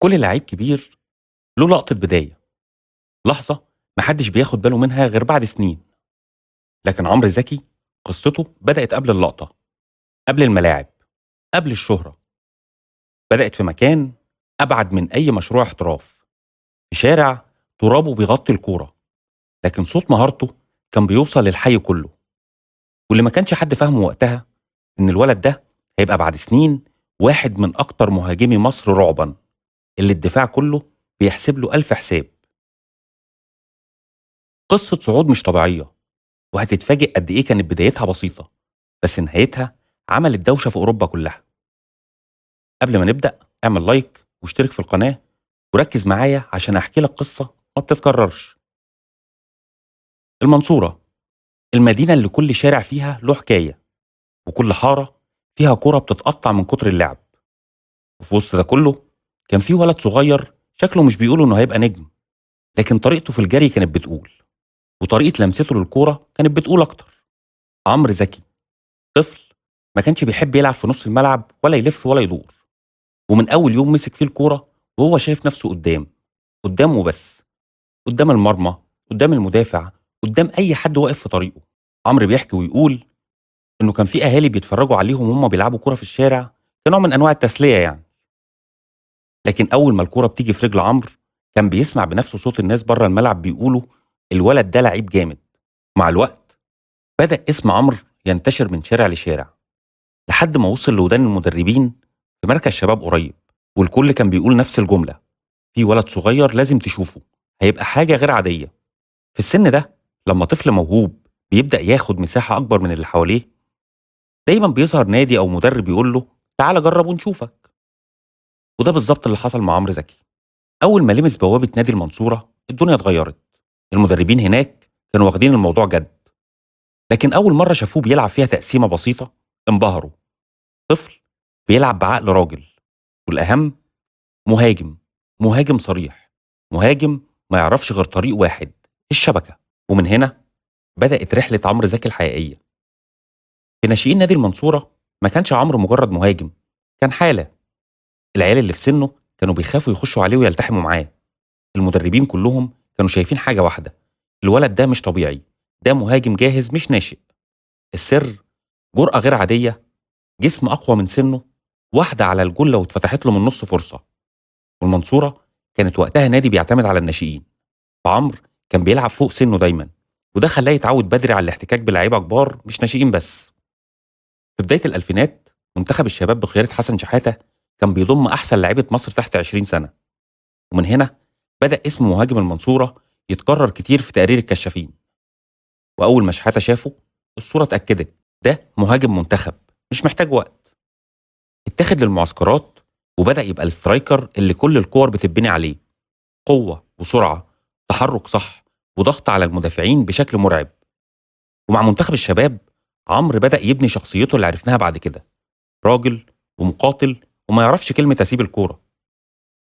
كل لعيب كبير له لقطة بداية، لحظة محدش بياخد باله منها غير بعد سنين. لكن عمرو زكي قصته بدأت قبل اللقطة، قبل الملاعب، قبل الشهرة. بدأت في مكان أبعد من أي مشروع احتراف، في شارع ترابه بيغطي الكورة، لكن صوت مهارته كان بيوصل للحي كله. واللي ما كانش حد فاهمه وقتها إن الولد ده هيبقى بعد سنين واحد من أكتر مهاجمي مصر رعبا، اللي الدفاع كله بيحسب له ألف حساب. قصة صعود مش طبيعية، وهتتفاجئ قد إيه كانت بدايتها بسيطة، بس نهايتها عملت دوشة في أوروبا كلها. قبل ما نبدأ اعمل لايك واشترك في القناة وركز معايا عشان أحكي لك قصة ما بتتكررش. المنصورة، المدينة اللي كل شارع فيها له حكاية، وكل حارة فيها كرة بتتقطع من كتر اللعب. وفي وسط ده كله كان في ولد صغير شكله مش بيقول إنه هيبقى نجم، لكن طريقته في الجري كانت بتقول، وطريقة لمسته للكورة كانت بتقول أكتر. عمرو زكي طفل ما كانش بيحب يلعب في نص الملعب ولا يلف ولا يدور، ومن أول يوم مسك فيه الكورة وهو شايف نفسه قدام، قدامه بس، قدام المرمى، قدام المدافع، قدام أي حد واقف في طريقه. عمرو بيحكي ويقول إنه كان في أهالي بيتفرجوا عليهم وهم بيلعبوا كورة في الشارع كنوع من أنواع التسلية يعني. لكن أول ما الكورة بتيجي في رجل عمرو كان بيسمع بنفسه صوت الناس بره الملعب بيقولوا الولد ده لعيب جامد. مع الوقت بدأ اسم عمرو ينتشر من شارع لشارع، لحد ما وصل لودان المدربين في مركز شباب قريب، والكل كان بيقول نفس الجملة: في ولد صغير لازم تشوفه، هيبقى حاجة غير عادية. في السن ده لما طفل موهوب بيبدأ ياخد مساحة أكبر من اللي حواليه، دايما بيظهر نادي أو مدرب يقول له تعال جرب ونشوفك. وده بالظبط اللي حصل مع عمرو زكي. أول ما لمس بوابة نادي المنصورة الدنيا اتغيرت. المدربين هناك كانوا واخدين الموضوع جد، لكن أول مرة شافوه بيلعب فيها تقسيمة بسيطة انبهروا. طفل بيلعب بعقل راجل، والأهم مهاجم، مهاجم صريح، مهاجم ما يعرفش غير طريق واحد، الشبكة. ومن هنا بدأت رحلة عمرو زكي الحقيقية. في ناشئين نادي المنصورة ما كانش عمرو مجرد مهاجم، كان حالة. العيال اللي في سنة كانوا بيخافوا يخشوا عليه ويلتحموا معاه. المدربين كلهم كانوا شايفين حاجة واحدة: الولد ده مش طبيعي، ده مهاجم جاهز مش ناشئ. السر جرأة غير عادية، جسم أقوى من سنه، واحدة على الجول لو اتفتحت له من نص فرصة. والمنصورة كانت وقتها نادي بيعتمد على الناشئين، فعمرو كان بيلعب فوق سنة دايما، وده خلاه يتعود بدري على الاحتكاك بلعيبة كبار مش ناشئين بس. في بداية الألفينات منتخب الشباب بقيادة حسن شحاتة كان بيضم أحسن لعيبة مصر تحت 20 سنة، ومن هنا بدأ اسم مهاجم المنصورة يتكرر كتير في تقرير الكشافين. وأول ما شحاتة شافه الصورة اتأكدت، ده مهاجم منتخب مش محتاج وقت. اتاخد للمعسكرات وبدأ يبقى ال striker اللي كل الكور بتتبني عليه، قوة وسرعة، تحرك صح، وضغط على المدافعين بشكل مرعب. ومع منتخب الشباب عمرو بدأ يبني شخصيته اللي عرفناها بعد كده، راجل ومقاتل وما يعرفش كلمة أسيب الكورة.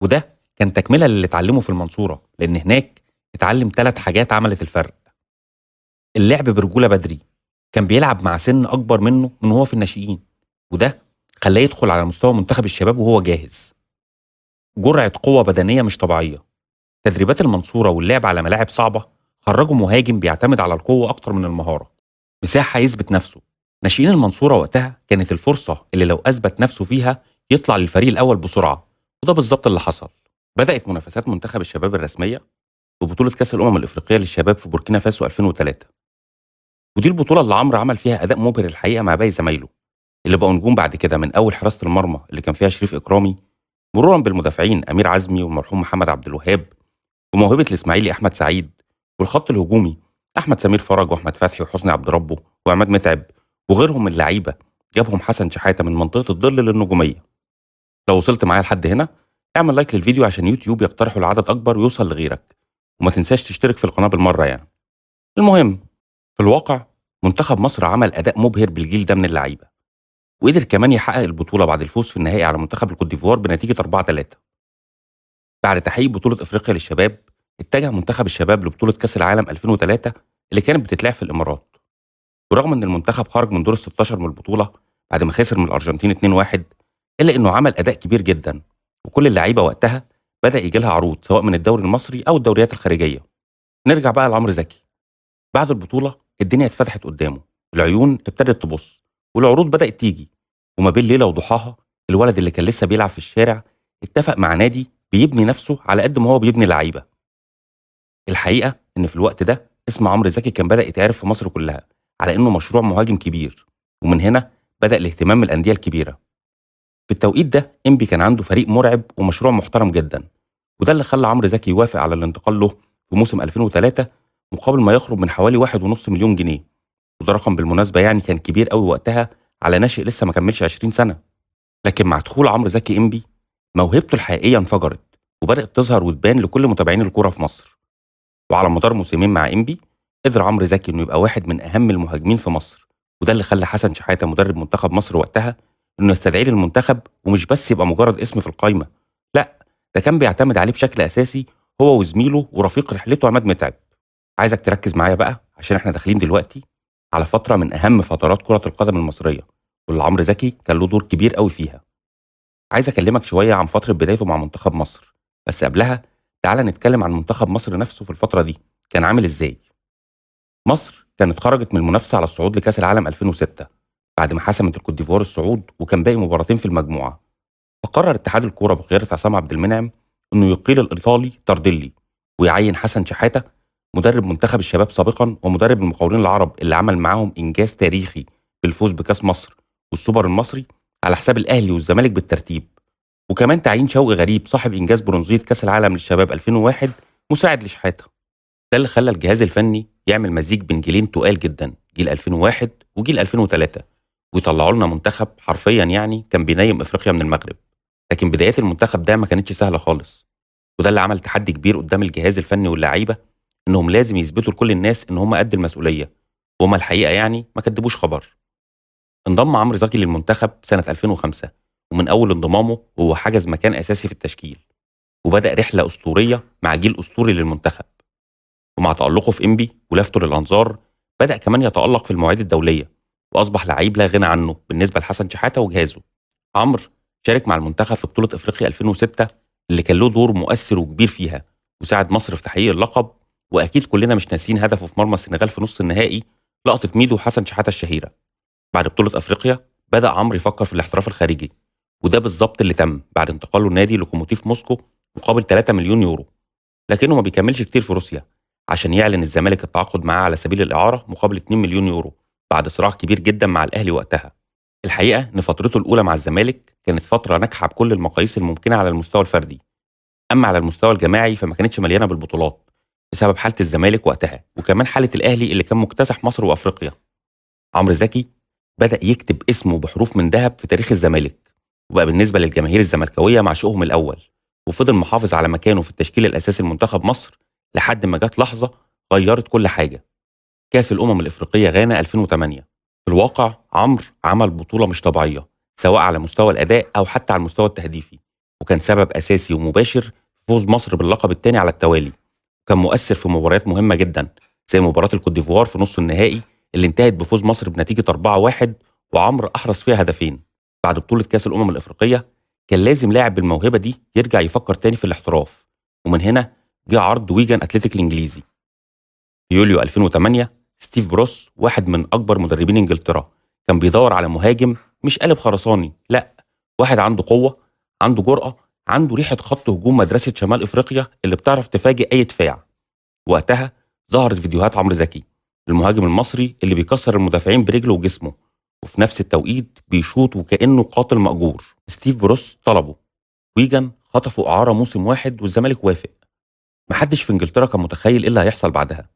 وده كان تكملة للي اتعلمه في المنصورة، لأن هناك اتعلم 3 حاجات عملت الفرق. اللعب برجولة بدري، كان بيلعب مع سن أكبر منه من هو في الناشئين، وده خلاه يدخل على مستوى منتخب الشباب وهو جاهز. جرعة قوة بدنية مش طبيعية. تدريبات المنصورة واللعب على ملاعب صعبة خرجوا مهاجم بيعتمد على القوة أكتر من المهارة، مساحة يثبت نفسه. ناشئين المنصورة وقتها كانت الفرصة اللي لو أثبت نفسه فيها يطلع للفريق الأول بسرعة، وده بالظبط اللي حصل. بدأت منافسات منتخب الشباب الرسمية ببطولة كأس الأمم الإفريقية للشباب في بوركينا فاسو 2003، ودي البطولة اللي عمرو عمل فيها أداء مبهر الحقيقة مع باقي زمايله اللي بقوا نجوم بعد كده، من أول حراسة المرمى اللي كان فيها شريف إكرامي، مرورا بالمدافعين أمير عزمي والمرحوم محمد عبد الوهاب، وموهبة الإسماعيلي أحمد سعيد، والخط الهجومي أحمد سمير فرج وأحمد فتحي وحسني عبد ربه وعماد متعب وغيرهم من اللعيبة جابهم حسن شحاتة من منطقة الظل للنجومية. لو وصلت معايا لحد هنا اعمل لايك للفيديو عشان يوتيوب يقترحه لعدد أكبر ويوصل لغيرك، وما تنساش تشترك في القناة بالمرة يعني. المهم في الواقع منتخب مصر عمل أداء مبهر بالجيل ده من اللعيبة، وقدر كمان يحقق البطولة بعد الفوز في النهائي على منتخب الكوت ديفوار بنتيجة 4-3. بعد تحقيق بطولة إفريقيا للشباب اتجه منتخب الشباب لبطولة كأس العالم 2003 اللي كانت بتتلعب في الإمارات. ورغم إن المنتخب خرج من دور ال16 من البطولة بعد ما خسر من الأرجنتين 2-1، إلا إنه عمل أداء كبير جدا، وكل اللعيبة وقتها بدأ يجي لها عروض سواء من الدوري المصري أو الدوريات الخارجية. نرجع بقى لعمرو زكي. بعد البطولة الدنيا اتفتحت قدامه، العيون ابتدت تبص والعروض بدأت تيجي، وما بين ليلة وضحاها الولد اللي كان لسه بيلعب في الشارع اتفق مع نادي بيبني نفسه على قد ما هو بيبني لعيبة. الحقيقة إن في الوقت ده اسم عمرو زكي كان بدأ يتعرف في مصر كلها على إنه مشروع مهاجم كبير، ومن هنا بدأ الاهتمام من الأندية الكبيرة. في التوقيت ده إنبي كان عنده فريق مرعب ومشروع محترم جدا، وده اللي خلى عمرو زكي يوافق على الانتقال له في موسم 2003 مقابل ما يخرج من حوالي 1.5 مليون جنيه، وده رقم بالمناسبة يعني كان كبير قوي وقتها على ناشئ لسه ما كملش 20 سنة. لكن مع دخول عمرو زكي إنبي موهبته الحقيقية انفجرت وبدأت تظهر وتبان لكل متابعين الكورة في مصر. وعلى مدار موسمين مع إنبي قدر عمرو زكي إنه يبقى واحد من أهم المهاجمين في مصر، وده اللي خلى حسن شحاتة مدرب منتخب مصر وقتها إنه يستدعيه للمنتخب، ومش بس يبقى مجرد اسم في القايمة، لا ده كان بيعتمد عليه بشكل أساسي هو وزميله ورفيق رحلته عماد متعب. عايزك تركز معايا بقى عشان احنا داخلين دلوقتي على فترة من أهم فترات كرة القدم المصرية واللي عمرو زكي كان له دور كبير قوي فيها. عايز أكلمك شوية عن فترة بدايته مع منتخب مصر، بس قبلها تعالى نتكلم عن منتخب مصر نفسه في الفترة دي كان عامل إزاي. مصر كانت خرجت من المنافسة على الصعود لكأس العالم 2006 بعد ما حسمت الكوت ديفوار الصعود، وكان باقي مباراتين في المجموعة. فقرر اتحاد الكورة بقيادة عصام عبد المنعم إنه يقيل الإيطالي تارديلي ويعين حسن شحاتة مدرب منتخب الشباب سابقا ومدرب المقاولين العرب اللي عمل معاهم إنجاز تاريخي بالفوز بكأس مصر والسوبر المصري على حساب الأهلي والزمالك بالترتيب، وكمان تعيين شوقي غريب صاحب إنجاز برونزية كأس العالم للشباب 2001 مساعد لشحاتة. ده اللي خلى الجهاز الفني يعمل مزيج بين جيلين تقال جدا، جيل 2001 وجيل 2003، ويطلعوا لنا منتخب حرفيا يعني كان بينيم افريقيا من المغرب. لكن بدايات المنتخب ده ما كانتش سهلة خالص، وده اللي عمل تحدي كبير قدام الجهاز الفني واللعيبة انهم لازم يثبتوا لكل الناس ان هم قد المسؤولية، وهم الحقيقة يعني ما كدبوش خبر. انضم عمرو زكي للمنتخب سنة 2005، ومن اول انضمامه وهو حجز مكان اساسي في التشكيل، وبدا رحله اسطورية مع جيل اسطوري للمنتخب. ومع تألقه في إنبي ولفته للأنظار بدأ كمان يتألق في المواعيد الدولية، وأصبح لعيب لا غنى عنه بالنسبة لحسن شحاتة وجهازه. عمرو شارك مع المنتخب في بطولة إفريقيا 2006 اللي كان له دور مؤثر وكبير فيها وساعد مصر في تحقيق اللقب، وأكيد كلنا مش ناسيين هدفه في مرمى السنغال في نص النهائي، لقطة ميدو وحسن شحاتة الشهيرة. بعد بطولة أفريقيا بدأ عمرو يفكر في الاحتراف الخارجي، وده بالظبط اللي تم بعد انتقاله لنادي لوكوموتيف موسكو مقابل 3 مليون يورو، لكنه ما بيكملش كتير في روسيا عشان يعلن الزمالك التعاقد معاه على سبيل الإعارة مقابل 2 مليون يورو بعد صراع كبير جدا مع الأهلي وقتها. الحقيقة إن فترته الأولى مع الزمالك كانت فترة ناجحة بكل المقاييس الممكنة على المستوى الفردي، أما على المستوى الجماعي فما كانتش مليانة بالبطولات بسبب حالة الزمالك وقتها، وكمان حالة الأهلي اللي كان مكتسح مصر وأفريقيا. عمرو زكي بدأ يكتب اسمه بحروف من ذهب في تاريخ الزمالك، وبقى بالنسبة للجماهير الزملكاوية معشوقهم الأول، وفضل محافظ على مكانه في التشكيل الأساسي لمنتخب مصر لحد ما جت لحظة غيرت كل حاجة، كأس الأمم الإفريقية غانا 2008. في الواقع عمرو عمل بطولة مش طبيعية سواء على مستوى الأداء أو حتى على المستوى التهديفي، وكان سبب أساسي ومباشر في فوز مصر باللقب الثاني على التوالي، وكان مؤثر في مباريات مهمة جدا زي مباراة الكوت ديفوار في نص النهائي اللي انتهت بفوز مصر بنتيجة 4-1 وعمرو أحرز فيها هدفين. بعد بطولة كأس الأمم الإفريقية كان لازم لاعب بالموهبة دي يرجع يفكر تاني في الاحتراف، ومن هنا جه عرض ويجان أتلتيك الإنجليزي. في يوليو 2008 ستيف بروس واحد من أكبر مدربين إنجلترا كان بيدور على مهاجم مش قالب خرساني، لا، واحد عنده قوة، عنده جرأة، عنده ريحة خط هجوم مدرسة شمال إفريقيا اللي بتعرف تفاجئ أي دفاع. وقتها ظهرت فيديوهات عمرو زكي المهاجم المصري اللي بيكسر المدافعين برجله وجسمه، وفي نفس التوقيت بيشوط وكأنه قاتل مأجور. ستيف بروس طلبه، ويجان خطفوا إعارة موسم واحد والزمالك وافق. محدش في انجلترا كان متخيل ايه اللي هيحصل بعدها.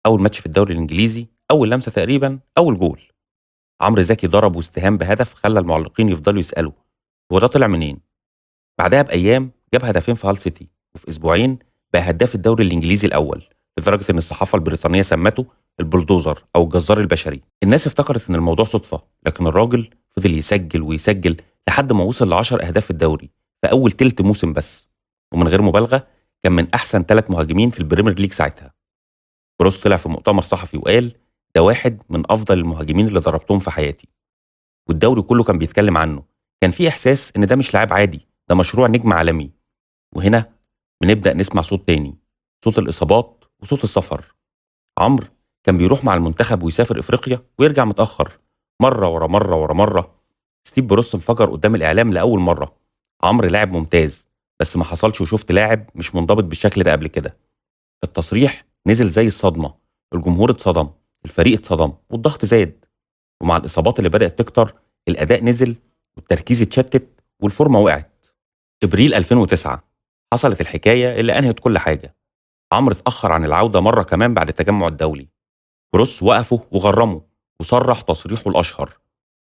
اول ماتش في الدوري الانجليزي، اول لمسه تقريبا، اول جول، عمرو زكي ضرب واستهان بهدف خلى المعلقين يفضلوا يسالوا هو ده طلع منين. بعدها بايام جاب هدفين في هال سيتي، وفي اسبوعين بقى هداف الدوري الانجليزي الاول، لدرجة ان الصحافة البريطانية سمته البلدوزر او الجزار البشري. الناس افتكرت ان الموضوع صدفة، لكن الراجل فضل يسجل ويسجل لحد ما وصل ل10 اهداف في الدوري في اول تلت موسم بس، ومن غير مبالغه كان من احسن 3 مهاجمين في البريمير ليج ساعتها. بروس طلع في مؤتمر صحفي وقال ده واحد من افضل المهاجمين اللي ضربتهم في حياتي، والدوري كله كان بيتكلم عنه. كان في احساس ان ده مش لاعب عادي، ده مشروع نجم عالمي. وهنا بنبدأ نسمع صوت تاني، صوت الإصابات وصوت السفر. عمرو كان بيروح مع المنتخب ويسافر إفريقيا ويرجع متأخر، مرة ورا مرة ورا مرة. ستيف بروس انفجر قدام الإعلام لأول مرة. عمرو لاعب ممتاز، بس ما حصلش وشفت لاعب مش منضبط بالشكل ده قبل كده. التصريح نزل زي الصدمة، الجمهور اتصدم، الفريق اتصدم، والضغط زاد. ومع الإصابات اللي بدأت تكتر، الأداء نزل والتركيز اتشتت والفورمة وقعت. إبريل 2009 حصلت الحكاية اللي أنهت كل حاجة. عمرو اتأخر عن العودة مرة كمان بعد التجمع الدولي. بروس وقفه وغرمه وصرح تصريحه الأشهر: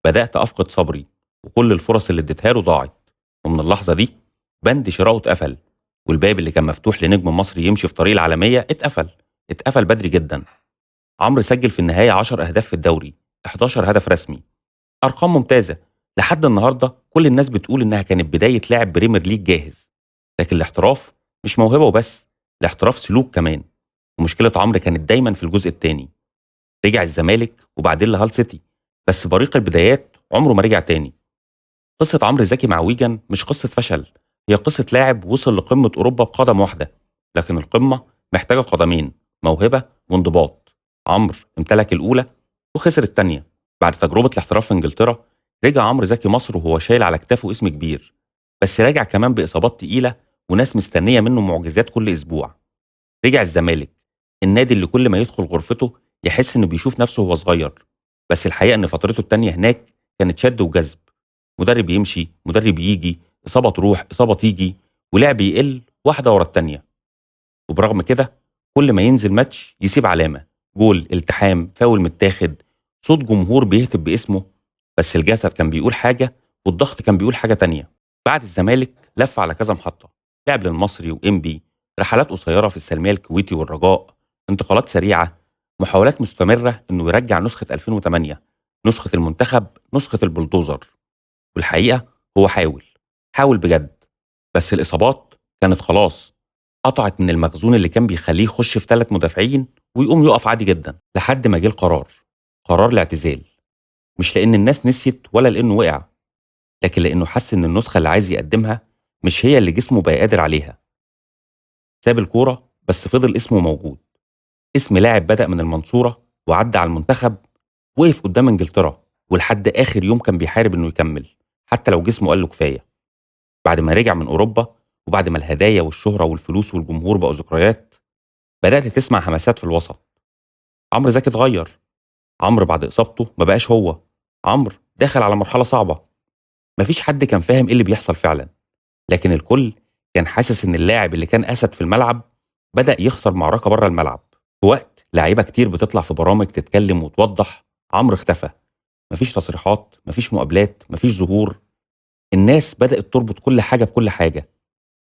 بدأت أفقد صبري وكل الفرص اللي اديتها له ضاعت. ومن اللحظة دي بند شراؤه اتقفل، والباب اللي كان مفتوح لنجم مصري يمشي في طريق العالمية اتقفل بدري جدا. عمرو سجل في النهاية 10 أهداف في الدوري، 11 هدف رسمي، أرقام ممتازة. لحد النهاردة كل الناس بتقول إنها كانت بداية لاعب Premier League جاهز. لكن الاحتراف مش موهبة وبس، الاحتراف سلوك كمان. ومشكلة عمرو كانت دايما في الجزء الثاني. رجع الزمالك وبعدين لهال سيتي، بس بريق البدايات عمره ما رجع تاني. قصة عمرو زكي مع ويجن مش قصة فشل، هي قصة لاعب وصل لقمة أوروبا بقدم واحدة، لكن القمة محتاجة قدمين، موهبة وانضباط. عمرو امتلك الأولى وخسر الثانية. بعد تجربة الاحتراف في إنجلترا رجع عمرو زكي مصر وهو شايل على كتافه اسم كبير، بس راجع كمان بإصابات تقيلة وناس مستنية منه معجزات كل أسبوع. رجع الزمالك، النادي اللي كل ما يدخل غرفته يحس إنه بيشوف نفسه وهو صغير، بس الحقيقة إن فترته التانية هناك كانت شد وجذب، مدرب يمشي، مدرب يجي، إصابة تروح، إصابة تيجي، ولعب يقل واحدة ورا التانية. وبرغم كده كل ما ينزل ماتش يسيب علامة، جول، التحام، فاول متاخد، صوت جمهور بيهتف باسمه، بس الجسد كان بيقول حاجة والضغط كان بيقول حاجة تانية. بعد الزمالك لف على كذا محطة، لعب للمصري وإنبي، رحلات قصيرة في السلمية الكويتي والرجاء، انتقالات سريعة، محاولات مستمرة إنه يرجع نسخة 2008، نسخة المنتخب، نسخة البلدوزر. والحقيقة هو حاول بجد، بس الإصابات كانت خلاص قطعت من المخزون اللي كان بيخليه يخش في 3 مدافعين ويقوم يقف عادي جدا، لحد ما جه القرار، قرار الاعتزال. مش لأن الناس نسيت ولا لأنه وقع، لكن لأنه حس إن النسخة اللي عايز يقدمها مش هي اللي جسمه بقى قادر عليها. ساب الكورة بس فضل اسمه موجود، اسم لاعب بدأ من المنصورة وعدى على المنتخب، وقف قدام إنجلترا، ولحد آخر يوم كان بيحارب إنه يكمل حتى لو جسمه قال له كفاية. بعد ما رجع من أوروبا وبعد ما الهدايا والشهرة والفلوس والجمهور بقوا ذكريات، بدأت تسمع همسات في الوسط. عمرو زكي اتغير، عمرو بعد إصابته ما بقاش هو، عمرو داخل على مرحلة صعبة. مفيش حد كان فاهم إيه اللي بيحصل فعلا، لكن الكل كان حاسس إن اللاعب اللي كان أسد في الملعب بدأ يخسر معركة بره الملعب. في وقت لعيبة كتير بتطلع في برامج تتكلم وتوضح، عمرو اختفى. مفيش تصريحات، مفيش مقابلات، مفيش ظهور. الناس بدأت تربط كل حاجة بكل حاجة،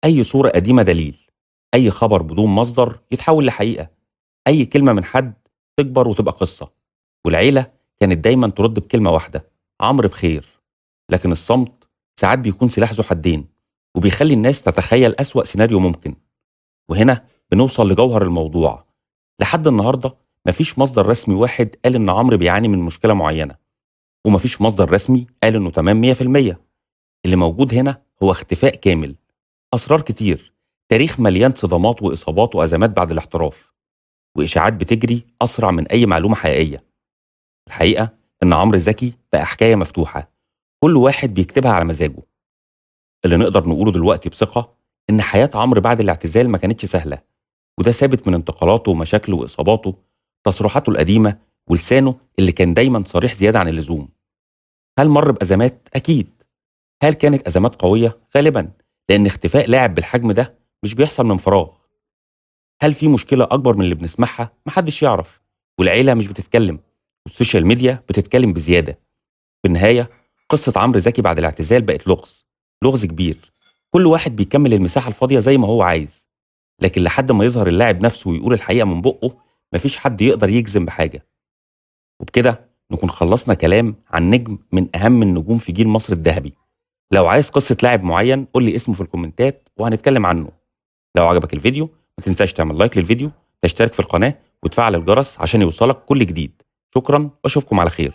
أي صورة قديمة دليل، أي خبر بدون مصدر يتحول لحقيقة، أي كلمة من حد تكبر وتبقى قصة. والعيلة كانت دايما ترد بكلمة واحدة: عمرو بخير. لكن الصمت ساعات بيكون سلاح ذو حدين، وبيخلي الناس تتخيل أسوأ سيناريو ممكن. وهنا بنوصل لجوهر الموضوع. لحد النهاردة مفيش مصدر رسمي واحد قال إن عمرو بيعاني من مشكلة معينة، ومفيش مصدر رسمي قال إنه تمام 100%. اللي موجود هنا هو اختفاء كامل، أسرار كتير، تاريخ مليان صدمات وإصابات وأزمات بعد الاحتراف، وإشاعات بتجري أسرع من أي معلومة حقيقية. الحقيقة إن عمرو زكي بقى حكاية مفتوحة، كل واحد بيكتبها على مزاجه. اللي نقدر نقوله دلوقتي بثقة إن حياة عمرو بعد الاعتزال ما كانتش سهلة، وده ثابت من انتقالاته ومشاكله وإصاباته، تصريحاته القديمة، ولسانه اللي كان دايما صريح زيادة عن اللزوم. هل مر بأزمات؟ أكيد. هل كانت أزمات قوية؟ غالبا، لأن اختفاء لاعب بالحجم ده مش بيحصل من فراغ. هل في مشكلة أكبر من اللي بنسمعها؟ محدش يعرف، والعيلة مش بتتكلم، وال social media بتتكلم بزيادة. في النهاية قصة عمرو زكي بعد الاعتزال بقت لغز، لغز كبير، كل واحد بيكمل المساحة الفاضية زي ما هو عايز، لكن لحد ما يظهر اللاعب نفسه ويقول الحقيقة من بقه مفيش حد يقدر يجزم بحاجة. وبكده نكون خلصنا كلام عن نجم من أهم النجوم في جيل مصر الذهبي. لو عايز قصة لاعب معين قول لي اسمه في الكومنتات وهنتكلم عنه. لو عجبك الفيديو ما تنساش تعمل like للفيديو، تشترك في القناة وتفعل الجرس عشان يوصلك كل جديد. شكرا واشوفكم على خير.